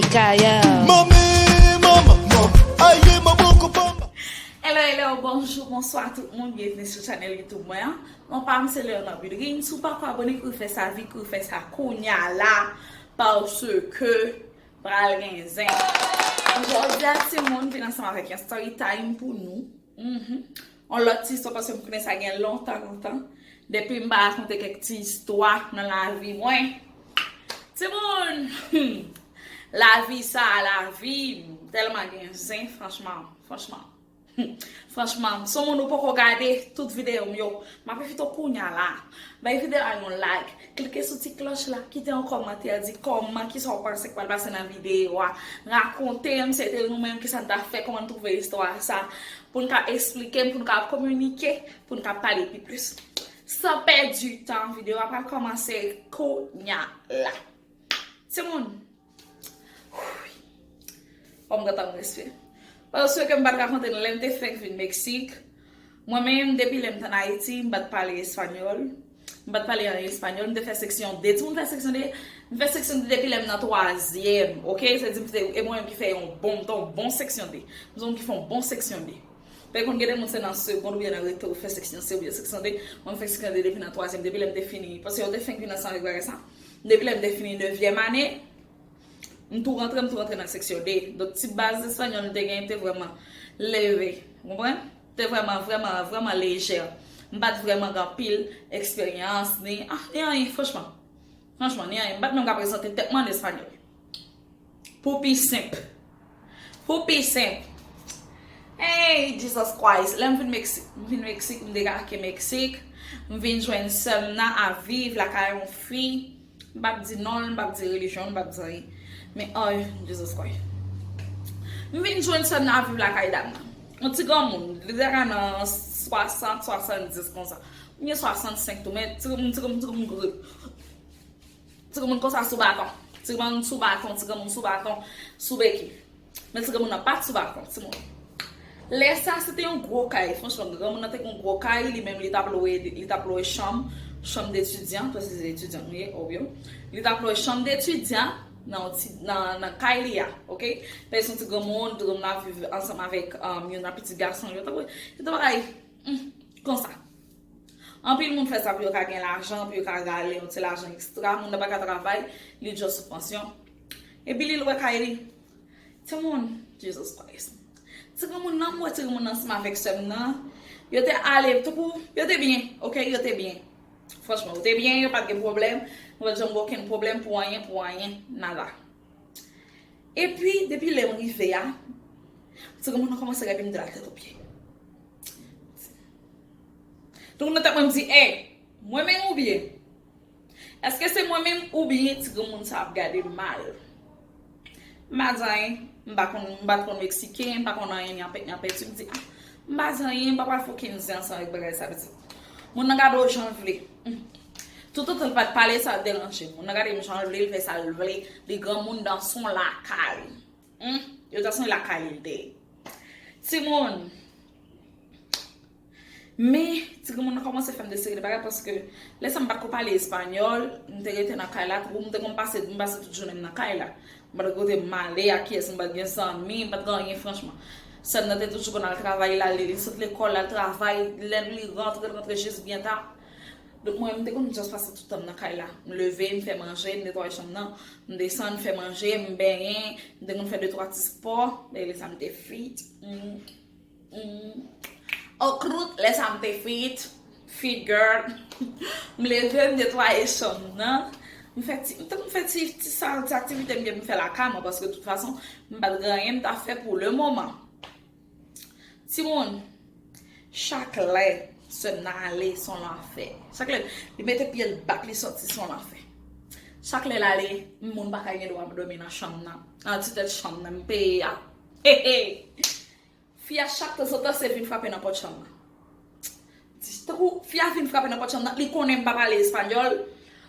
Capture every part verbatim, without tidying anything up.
Kaya. Mami, mama, mama, aye, maboko, bamba. Hello, hello, bonjou, bonswa tout moun, byenveni sou chanèl YouTube mwen an. Non pa m se Leona Bidrin, si w pako abòne, kouri fè sa, vit kouri fè sa kounya la, paske pral gen zen. Jodi a, timoun, vin ansanm avèk yon story time pou nou. Mhm. On lòt ti istwa, paske m konnen sa gen lontan, lontan. Depi m pa rakonte kèk ti istwa nan lavi mwen. Timoun, hmm, lavi sa, lavi, tèlman gen zen, franchman, franchman. Hmm, franchman, si w moun ou poko gade tout videyo m yo, m ap envite w kounya la. Bay videyo a yon like, klike sou ti klòch la, kite yon kòmantè, di kòman, kisa w panse k pral pase nan videyo a. Rakonte m, se te nou menm, kisa n ta fè, kòman n twouve istwa sa. Pou n ka eksplike n, pou n ka kominike, pou n ka pale pi plis. San pèdi tan, videyo a pral kòmanse kounya la. Timoun, fò m gentan respire. Paske m pa t rakonte nou, lè m te fenk vin Meksik, mwen menm, depi lè m t ann Ayiti, m pa t pale espanyòl. M pa t pale anyen espanyòl, m te fè seksyon de. Timoun, fè seksyon de, m fè seksyon de depi lè m nan twazyèm, oke? Se di m te, e mwen menm ki fè yon bon, m te yon bon seksyon de. M se yon moun ki fè yon bon seksyon de. Pè konn gen de moun se nan segond oubyen nan reto ou fè seksyon se oubyen seksyon de. Mwen m fè seksyon de depi nan twazyèm, depi lè m te fini. Paske yo te fenk vin ansanm avèk bagay sa. Depi lè m te fini nevyèm ane, m tou rantre, m tou rantre nan seksyon de. Donk, ti baz espanyòl m te gen te vrèman leve. Ou konprann? Te vrèman, vrèman, vrèman lejè. M pa t vrèman gen anpil eksperyans, ni, ah, ni anyen, franchman. Franchman, ni anyen. M pa t menm ka prezante tèt mwen an espanyòl. Pou pi senp. Pou pi senp. Hey, Jesus Christ. Lè m vin Meksik, m vin Meksik, m debake Meksik. M vin jwenn sè m nan ap viv lakay yon fi. M p ap di non l, m p ap di relijyon l, m p ap di anyen. Men, ay, Jesus Christ. M vin jwenn sè m nan ap viv lakay dam nan. Yon ti granmoun, li te ka nan swasant, swasanndis konsa. M gen swasannsenk tou, men ti granmoun, ti granmoun, ti granmoun gre. Ti granmoun konsa sou baton. Ti granmoun sou baton, ti granmoun sou baton, sou beki. Men ti granmoun nan pa t sou baton, timoun. Lè sa, se te yon gwo kay. Franchman, granmoun nan te gen yon gwo kay, li menm, li t ap lwe, li t ap lwe chanm, chanm detidyan, paske se etidyan nou ye, obvio. Li t ap lwe chanm detidyan nan yon ti, nan, nan kay li a, oke? Paske se yon ti granmoun, ti granmoun nan ap viv ansanm avèk, um, yon nan pitit gason yo, tankou, se te bagay, hmm, konsa. Anpil moun fè sa pou yo ka gen lajan, pou yo ka rale yon ti lajan ekstra. Moun nan pa ka travay, li just sou pansyon. Epi li lwe kay li. Timoun, Jesus Christ. Ti granmoun nan, m wè ti granmoun nan ansanm avèk sè m nan. Yo te ale, tankou, yo te byen, oke, yo te byen. Franchman, yo te byen, yo pa t gen pwoblèm. Yo pa t janm gen okenn pwoblèm pou anyen, pou anyen, nada. Epi, depi lè m rive a, ti granmoun nan kòmanse gade m de la tèt o pye. Donk, nan tèt mwen, m di, ey, mwen menm oubyen? Èske se mwen menm oubyen ti granmoun sa ap gade m mal? M pa di anyen, m pa konn, m pa t konn meksiken, m pa konn anyen, ni anpè, ni anpè, m di, ah, m pa di anyen, m pa pral fè okenn zen ansanm avèk bagay sa, pitit. Moun nan gade w jan l vle. Hmm. Toutotan l pa t pale, sa deranje. Moun nan gade m jan l vle, l fè sa l vle, li granmoun nan son lakay. Hmm, yo ta sonje lakay li te ye. Timoun. Men, ti granmoun nan kòmanse fè m de seri de bagay paske lè sa m pa t ko pale espanyòl, m te rete nan kay la, tankou m te konn pase, m pase tout jounen m nan kay la. M pa t kote m ale, a kiyès, m pa t gen zanmi, m pa t gen anyen franchman. Sè m nan te toujou konn al travay, l ale, li sot lekòl, l al travay, lè li rantre, l rantre jis byen ta. Donk, mwen, m te konn just pase tout tan m nan kay la. M leve, m fè manje, m netwaye chanm nan, m desann, m fè manje, m benyen, m te konn fè de twa ti spò, men lè sa m te fit. Mm, mm. Okrout, lè sa m te fit, fit girl. M leve, m netwaye chanm nan. M fè ti, m te konn fè ti, ti sa, ti aktivite m gen pou m fè lakay mwen, paske de tout fason, m pa t gen anyen m ta fè pou le moman. Timoun, chak lè sè m nan ale, se yon lanfè. Chak lè li mete pye l bak, li soti, se yon lanfè. Chak lè l ale, moun pa ka gen dwa dòmi nan chanm nan. Nan ti tèt chanm nan, m peye a. He, he. Fi a, chak tanzantan, se vin frape nan pòt chanm nan. Tankou fi a vin frape nan pòt chanm nan, li konnen m pa pale espanyòl.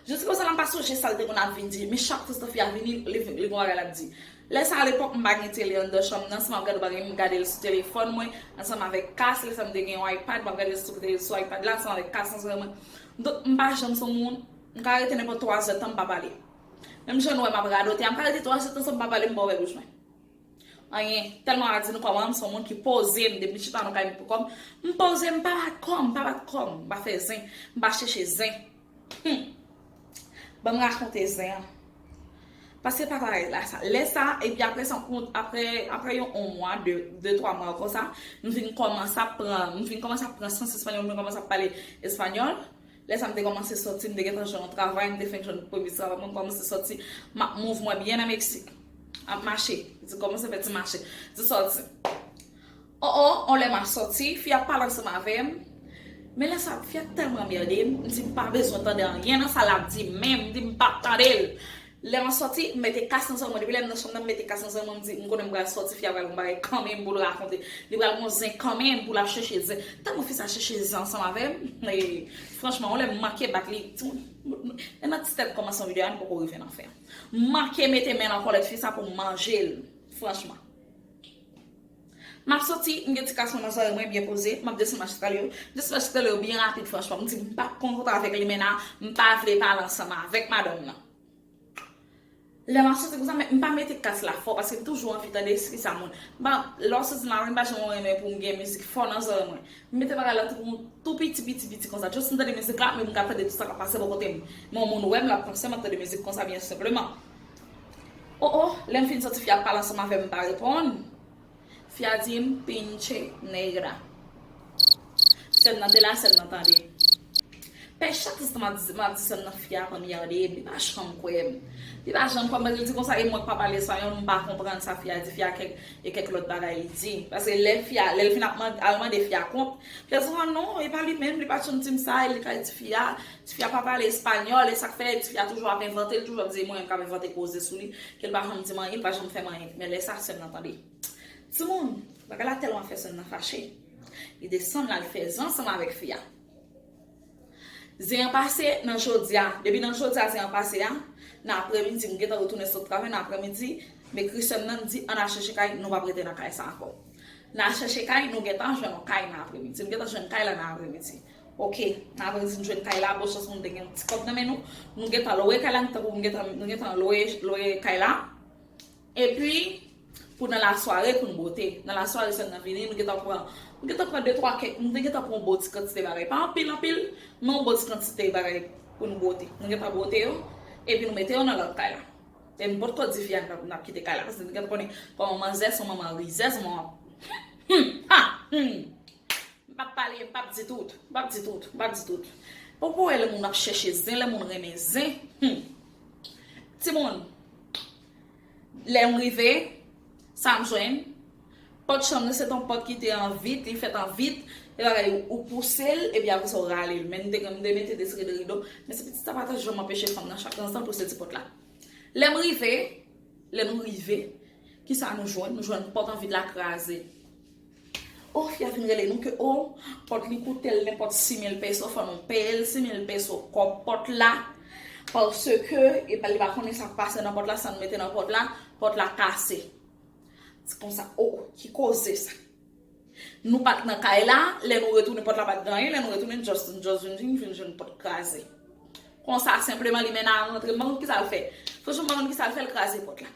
Jiskaprezan la, m pa sonje sa l te konn ap vin di, men chak fwa fi a vini, li, li gon bagay l ap di. Lè sa a, alepòk, m pa gen tele anndan chanm nan, si m ap gade bagay, m gade l sou telefòn mwen, ansanm avèk kas, lè sa m te gen yon iPad, m ap gade l sou, sou iPad la, ansanm avèk kas nan zòrèy mwen. Donk, m pa janm se yon moun, m ka rete nenpòt twa zè tan, m pa pale. Menm jan nou wè m ap radote a, m ka rete twa jou ansanm pa pale, m pa ouvè bouch mwen. Anyen, tèlman a di nou kòman m se yon moun ki poze, m depi m chita nan kay m pou kò m, m poze, m pa bat kò m, m pa bat kò m, m pa fè zen, m pa chèche zen. Hmm. Ban m rakonte zen an. Pase pa parèt la sa. Lè sa, epi apre sa, apre, apre yon, yon mwa, de, de, twa mwa konsa, m vin kòmanse ap pran, m vin kòmanse ap pran sans espanyòl, m vin kòmanse ap pale espanyòl. Lè sa m te kòmanse sòti, m te gentan jwenn yon travay, m te fenk jwenn premye travay mwen, m kòmanse sòti, m ap move mwen byen nan Meksik. M ap mache, di kòmanse fè ti mache, di sòti. O o, on lè m ap sòti, fi a ap pale ansanm avè m. Men lè sa, fi a tèlman anmède m, m di m pa bezwen tande anyen nan sa l ap di menm, m di m p ap tande l. Lè m ap sòti, m mete kas nan zòrèy mwen. Depi lè m nan chanm nan, m mete kas nan zòrèy mwen, m di, m konnen m pral sòti, fi a pral gon bagay kanmenm pou l rakonte. Li pral gon zen kanmenm pou l ap chèche zen. Tèlman fi sa chèche zen ansanm avè m. E, franchman, yon lè m manke bat li. Timoun, e nan ti tèt kòmansman videyo a, nou poko rive nan fen an. M manke mete men nan kòlèt fi sa pou m manje l. Franchman. M ap sòti, m gen ti kas mwen nan zòrèy mwen byen poze, m ap desann mach eskalye yo. M desann mach eskalye yo byen rapid, franchman. M di, m p ap kontre avèk limena, m pa vle pale ansanm avèk madanm nan. Lè m ap sòti konsa, men m pa mete kas la fò, paske m toujou anvi tande eski sa moun. M pa, lè w sòti nan lari, m pa janm renmen pou m gen mizik fò nan zòrèy mwen. M mete bagay la tou, tou piti, piti, piti konsa. Just m tande mizik la, men m ka tande tout sa k ap pase bò kote m. Men yon moun wè m, l ap panse m ap tande mizik konsa, byen senpleman. O o, lè m fin sòti, fi a ap pale ansanm avè m, m pa reponn. Fi a di m, pinche negra. Sè m nan te la, sè m nan tande. Pè chak instan m ap di, m ap di sè m nan, fi a pa anmède m, li pa janm kwè m. Li pa janm kwè m, li di konsa, e mwen k pa pale espanyòl, m pa konprann sa fi a di, fi a kèk, e kèk lòt bagay li di. Paske lè fi a, lè l fin ap mande, al mande fi a kont, fi a di, oh non, e pa li menm, li pa t janm di m sa, e li ka di fi a, fi a pa pale espanyòl, e sa k fè, fi a toujou ap envante, li toujou ap di, mwen menm k ap envante koze sou li, ke l pa janm di m anyen, li pa janm fè m anyen. Men lè sa, sè m nan tande. Timoun, bagay la tèlman fè sè m nan fache. Li desann, l al fè zen ansanm avèk fi a. Zen an pase nan jodi a. Depi nan jodi a, zen an pase a, nan aprèmidi, m gentan retounen sot travay nan aprèmidi, m ekri sè m nan, m di, ann al chèche kay, nou p ap rete nan kay sa ankò. N al chèche kay, nou gentan jwenn yon kay nan aprèmidi. M gentan jwenn kay la nan aprèmidi. Oke, nan aprèmidi, m jwenn kay la, bon chans moun te gen yon ti kòb nan men nou. Nou gentan lwe kay la, tankou m gentan, nou gentan lwe, lwe kay la. Epi, pou nan lasware, pou n bwote. Nan lasware, sè m nan vini, nou gentan pran, nou gentan pran de twa kèk, nou te gentan pran yon bon ti kantite bagay. Pa anpil, anpil, men yon bon ti kantite bagay pou n bwote. Nou gentan bwote yo, epi nou mete yo nan lòt kay la. E n potko di fi a n ap, n ap kite kay la, paske nou gentan konnen kòman manzè se yon manman rizèz, yon manman, hmm, ha, hmm. M p ap pale, m p ap di tout, m p ap di tout, m p ap di tout. Ou pou wè lè moun ap chèche zen, lè moun renmen zen. Hmm. Timoun, lè m rive, sa m jwenn, pòt chanm nan se t on pòt ki te an vit, li fèt an vit, e bagay ou, ou pouse l, epi apre sa ou rale l. Men m te, m te mete de seri de rido, men se pitit sa pa t janm anpeche fanm nan chak tan zan pouse ti pòt la. Lè m rive, lè nou rive, kisa nou jwenn? Nou jwenn pòt an vit la kraze. O, fi a vin rele nou ke, o, pòt li koute l nenpòt sis mil peso, fò nou peye l sis mil peso kòb pòt la, paske, e pa, li pa konnen sa k pase nan pòt la, sa nou mete nan pòt la, pòt la kase. Se konsa, o, ki koze sa? Nou pa t nan kay la, lè nou retounen pòt la pa t gen anyen, lè nou retounen, just, just vin, vin, vin jwenn pòt kraze. Konsa, senpleman, li mennen a rantre, m pa konn kisa l fè. Franchman, m pa konn kisa l fè, l kraze pòt la.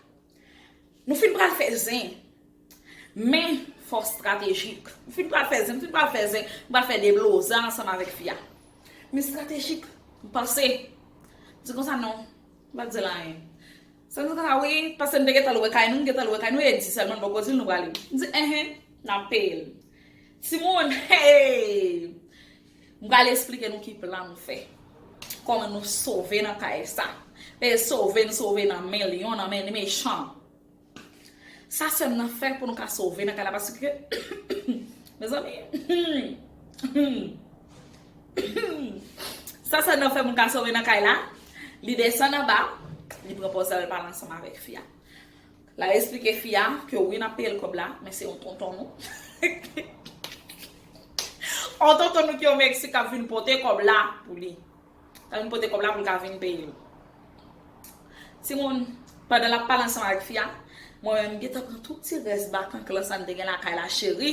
Nou fin pral fè zen. Men, fò estratejik. M fin pral fè zen, m fin pral fè zen, m pral fè debloza ansanm avèk fi a. Men estratejik, m panse. M di konsa non, m pa di l anyen. Sa m di konsa wi, paske m te gentan lwe kay nou, m gentan lwe kay nou, e di sèlman n poko di l nou prale. M di, enhen, n ap peye l. Timoun, hey! M pral esplike nou ki plan nou fè. Kòman nou sove nan kay sa. E sove, n sove nan men lyon, nan men mechan. Sa sè m nan fè pou nou ka sove nan kay la, paske, mezanmi, sa sè m nan fè pou nou ka sove nan kay la, li desann anba, li pran pòz al pale ansanm avèk fi a. L al esplike fi a ke wi, n ap peye l kòb la, men se yon tonton nou. Yon tonton nou ki o Meksik ap vin pote kòb la pou li. L ap vin pote kòb la pou l ka vin peye l. Timoun, pandan l ap pale ansanm avèk fi a, mwen menm, m gentan pran tout ti rès bakank lan sa n te gen lakay la, cheri.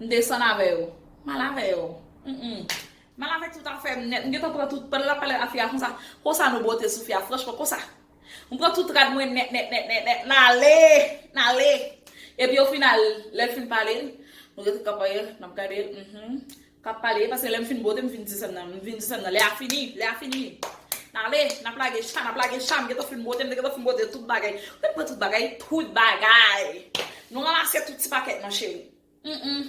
M desann avè yo. M al avè yo. Mm, mm. M al avèk tout afè m nèt. M gentan pran tout, pandan l ap pale a fi a konsa, konsa nou bwote sou fi a, franchman, konsa. M pran tout rad mwen nèt, nèt, nèt, nèt, nèt. N ale, n ale. Epi o final, lè l fin pale, nou rete kanpe, n ap gade l. Mhm. K ap pale, paske lè m fin bwote, m vin disann nan. M vin disann nan. Lè a fini, lè a fini. N ale, n ap lage cha, n ap lage cha. M gentan fin bwote, m te gentan fin bwote tout bagay. Mwen pran tout bagay, tout bagay. Nou ranmase tout ti pakèt nan, cheri. Mm, mm.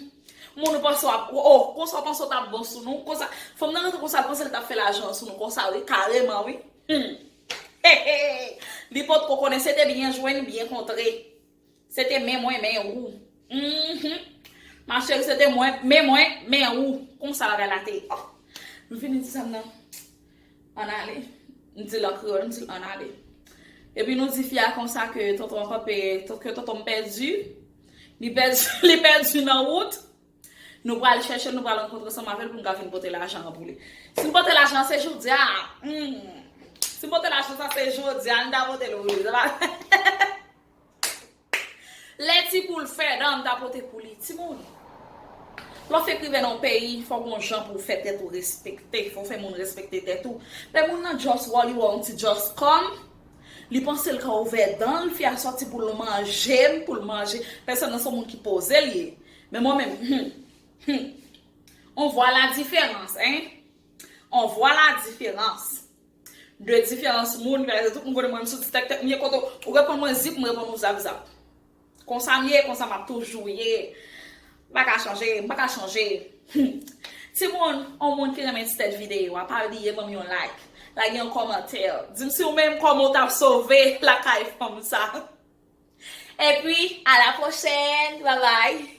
Moun ou panse w ap, oh, konsa w panse w t ap bon sou nou, konsa, fanm nan rantre konsa, l panse l t ap fè lajan sou nou konsa, wi, kareman, wi. Hmm. Li potko konnen se te byen jwenn, byen kontre. Se te men mwen, men ou. Mhm. Ma chérie, se te mwen, men mwen, men ou. Konsa bagay la te ye. Oh. M vini di sa m nan. Ann ale. M di l an kreyòl, m di l ann ale. Epi nou di fi a konsa ke tonton an kanpe, ke tonton m pèdi. Li pèdi, li pèdi nan wout. Nou pral chèche l, nou pral rankontre ansanm avè l pou n ka vin pote lajan an pou li. Si n pote lajan an, se jodi a. Hmm. Si n pote lajan sa, se jodi a, n ta pote l pou li. Lè ti poul fè dan, n ta pote pou li. Timoun. Lè w fèk rive nan yon peyi, fò w gon jan pou w fè tèt ou respekte. Fò w fè moun respekte tèt ou. Lè moun nan just wè w, li wè w yon ti just come. Li panse l ka ouvè dan l, fi a sòti pou l manje m, pou l manje. Pèsonn nan se yon moun ki poze l ye. Men mwen menm, hmm, hmm. On voit la différence, hein? On voit la différence. De diferans moun, tout moun konnen mwen m sou ti tèk tèk, m ye kote w reponn mwen zip, m reponn ou zap zap. Konsa m ye, konsa m ap toujou ye. M pa ka chanje, m pa ka chanje. Hmm. Timoun, on moun ki renmen ti tèt videyo a, pa bliye ban m yon like. Lage yon kòmantè. Di m si w menm kòman w t ap sove lakay fanm sa. Epi, a la pwochèn. Babay.